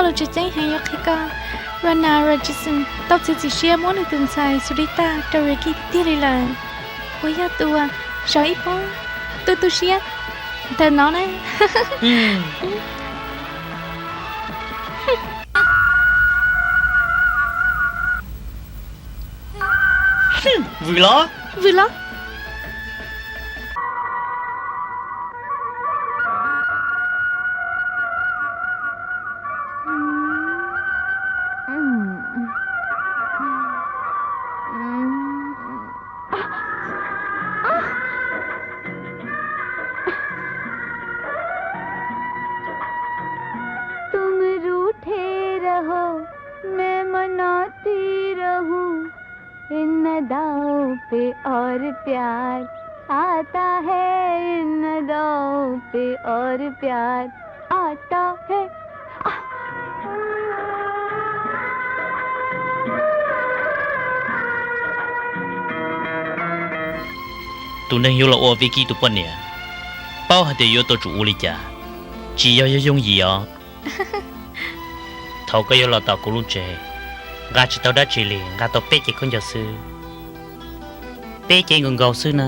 Los tseem ceeb heev yuav qhia koj, Ronald Rogerson tau txiav txim siab muab nws tus ntxhais Sulita rau Ricky tiag tiag li lawm. Uas yog tus uas zaum ib pob tu tu siab ntawm no na. Vwm los? Vwm los? तुम रूठे रहो, मैं मनाती रहूं, इन अदाओं पे और प्यार आता है, इन अदाओं पे और प्यार आता है। Tus neeg yuav los ua Vicky tus poj niam, paub hais tias yuav tau tsum ua li cas, tsis yog yooj yim os. Thaum koj yuav los tom kuv lub tsev, nqa tsis tau dab tsi li, nqa tau peb cev khaub ncaws xwb. Peb cev nkaus nkaus xwb na.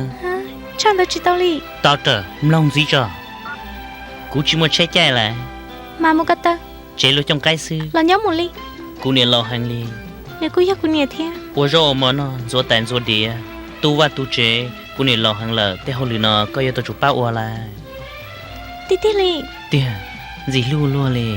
Tshaj ntawd tsis tau li. Tau rawm, mloog ntxiv tso. Kuv tsis muaj tsheb caij lawm. Mas mus ko taw. Tsev luag cooj qaib xwb. Los nyob mus li. Kuv niam laus heev li. Nws kuj yog kuv niam thiab. Ua zaub ua mov noj ntxuav tais ntxuav diav, tu vaj tu tsev, kuv niam laus heev lawm, tej hauj lwm no koj yuav tau tsum pab ua lawm. Tiag tiag li. Tiag, ntxim hlub luaj li.